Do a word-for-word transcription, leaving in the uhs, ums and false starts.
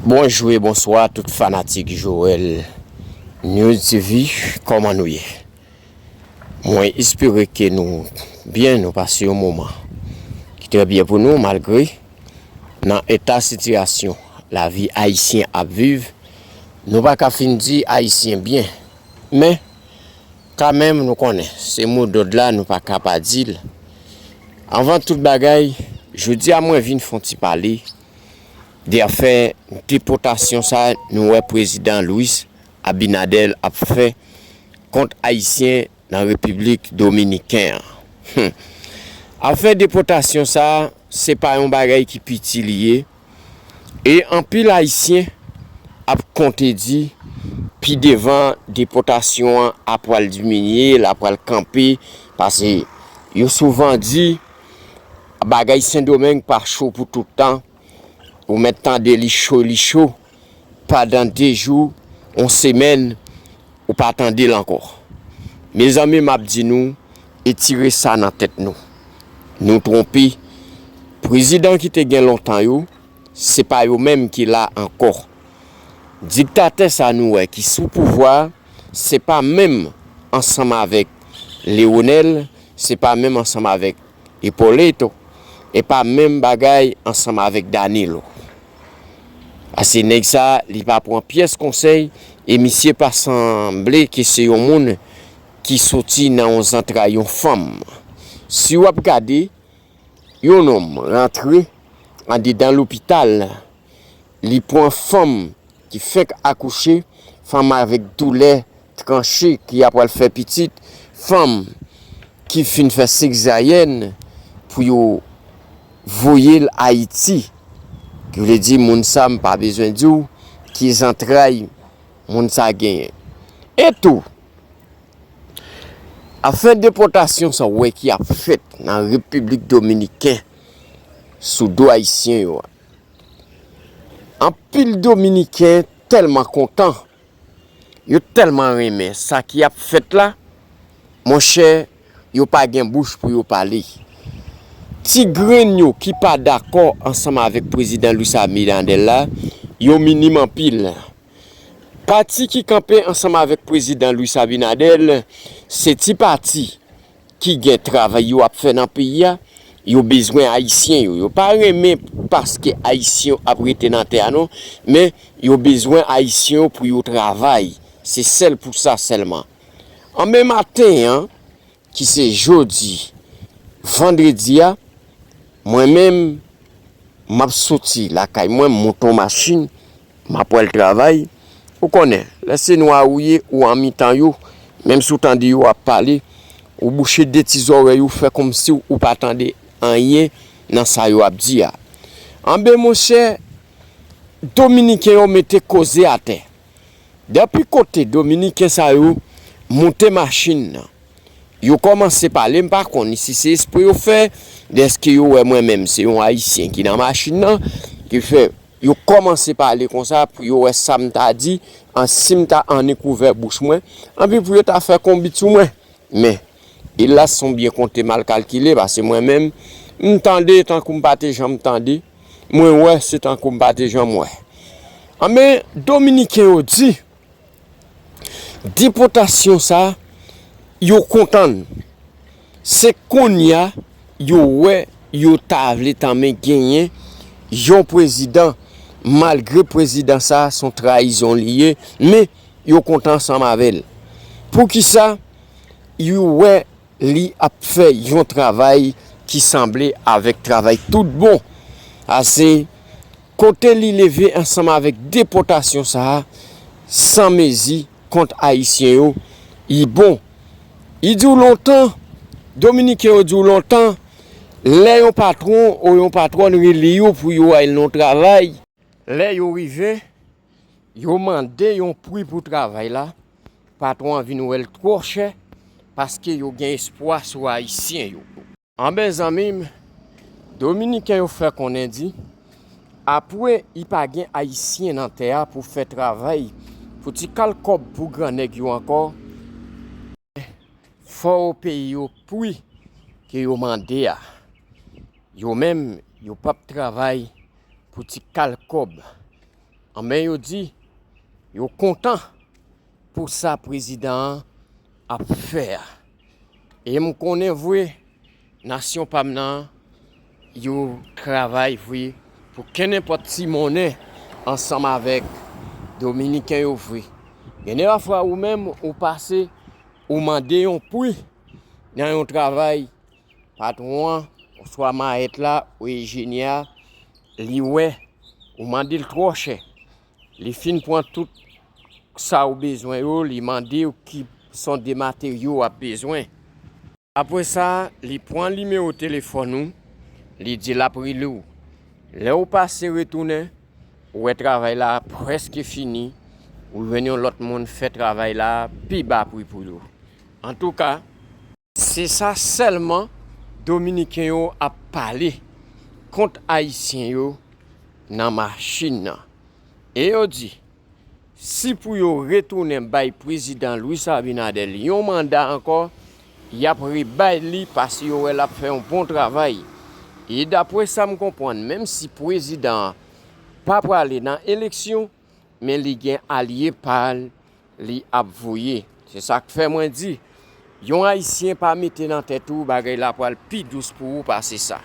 Bonjou e bonswa tout fanatik Joel News T V, kòman nou ye? Mwen espere ke nou byen, nou pase yon moman ki trè byen pou nou, malgre nan eta sitiyasyon lavi ayisyen ap viv, nou pa ka fin di ayisyen byen. Men, kanmenm, nou konnen, se modòd la, nou pa ka pa di l. Anvan tout bagay, jodi a mwen vin fè yon ti pale de afè depòtasyon sa nou wè prezidan Luis Abinader ap fè kont ayisyen nan Repiblik Dominiken an. Hmm. Afè depòtasyon sa, se pa yon bagay ki piti li ye. E anpil ayisyen ap konte di pi devan depòtasyon an ap pral diminye, l ap pral kanpe, paske yo souvan di bagay Sendomeng pa cho pou tout tan. Ou mèt tande li cho, li cho, pandan de jou, yon semèn, ou pa tande l ankò. Mezanmi, m ap di nou, etire sa nan tèt nou. Nou twonpe. Prezidan ki te gen lontan yo, se pa yo menm ki la ankò. Diktatè sa nou wè ki sou pouvwa, se pa menm ansanm avèk Leonel, se pa menm ansanm avèk Hipólito, e pa menm bagay ansanm avèk Danilo. Paske nèg sa, li pa pran pyès konsèy, e misye pa sanble ke se yon moun ki soti nan yon zantray yon fanm. Si w ap gade, yon nonm rantre andedan lopital, li pran fanm ki fenk akouche, fanm avèk doulè tranche ki apral fè pitit, fanm ki fin fè sezayèn pou yo voye l Ayiti. Ki vle di moun sa, m pa bezwen di w ki zantray moun sa genyen. E tou, afè depòtasyon sa w wè ki ap fèt nan Repiblik Dominiken sou do ayisyen yo a. Anpil Dominiken tèlman kontan, yo tèlman renmen sa ki ap fèt la, monchè, yo pa gen bouch pou yo pale. Ti grenn yo ki pa dakò ansanm avèk prezidan Luis Abinader la, yo minim anpil. Pati ki kanpe ansanm avèk prezidan Luis Abinader, se ti pati ki gen travay yo ap fè nan peyi a, yo bezwen ayisyen yo. Yo pa renmen paske ayisyen yo ap rete nan tè a non, men yo bezwen ayisyen yo pou yo travay. Se sèl pou sa sèlman. Anben maten an, ki se jodi, vandredi a, mwen menm, m ap soti lakay mwen, m monte yon machin, m ap pral travay. Ou konnen, lè se nwa ou ye, ou an mitan yo, menm si w tande yo ap pale, ou bouche de ti zòrèy ou, fè kòmsi w pa tande anyen nan sa yo ap di a. Anben, monchè, Dominiken yo mete koze atè. Depi kote Dominiken sa yo monte machin nan, yo kòmanse pale, m pa konn si se espre yo fè, dèske yo wè mwen menm se yon Ayisyen ki nan machin nan, ki fè yo kòmanse pale konsa pou yo wè sa m ta di, an si m ta annik ouvè bouch mwen, anpi pou yo ta fè konbit sou mwen. Men, elas, se yon byen konte mal kalkile, paske mwen menm, m tande tankou m pa te janm tande, mwen wè se tankou m pa te janm wè. Anben, Dominiken yo di, depòtasyon sa, yo kontan l. Se kounye a, yo wè yo ta vle tanmen genyen yon prezidan, malgre prezidan sa, se yon trayizon li ye, men yo kontan ansanm avè l. Poukisa? Yo wè li ap fè yon travay ki sanble avèk travay tout bon. Ase, kote li leve ansanm avèk depòtasyon sa a, san mezi kont Ayisyen yo, li bon. Li di w lontan, Dominiken yo di w lontan, lè yon patwon ou yon patwòn rele yo pou yo al nan yon travay, lè yo rive, yo mande yon pri pou travay la, patwon an vin wè l twò chè, paske yo gen espwa sou Ayisyen yo. Anben zanmi m, Dominiken yo fè konnen di, apre li pa gen Ayisyen nan tè a pou fè travay, pou ti kal kòb pou grannèg yo ankò, fò yo peye yo pri ke yo mande a. Yo menm, yo p ap travay pou ti kal kòb. Anben, yo di yo kontan pou sa prezidan an ap fè a. E m konnen vre, nasyon pa m nan, yo travay vre pou kenenpòt ti monnen ansanm avèk Dominiken yo vre. Gen de fwa ou menm, ou pase, ou mande yon pri nan yon travay, patwon an, oswa mayèt la, ou enjenyè a, li wè, ou mande l twò chè. Li fin pran tout sa ou bezwen yo, li mande w ki son de materyo w ap bezwen. Apre sa, li pran nimewo telefòn ou, li di l ap rele w. Lè w pase retounen, ou wè travay la prèske fini, ou jwenn yon lòt moun fè travay la pi ba pri pou yo. Antouka, se sa sèlman Dominiken yo ap pale kont Ayisyen yo nan machin nan. E yo di, si pou yo retounen bay prezidan Luis Abinader yon manda ankò, y ap rebay li paske yo wè l ap fè yon bon travay. E dapre sa m konprann, menm si prezidan an pa prale nan eleksyon, men li gen alye pa l li ap voye. Se sa k fè mwen di, yon Ayisyen pa mete nan tèt ou bagay la pral pi dous pou ou pase sa.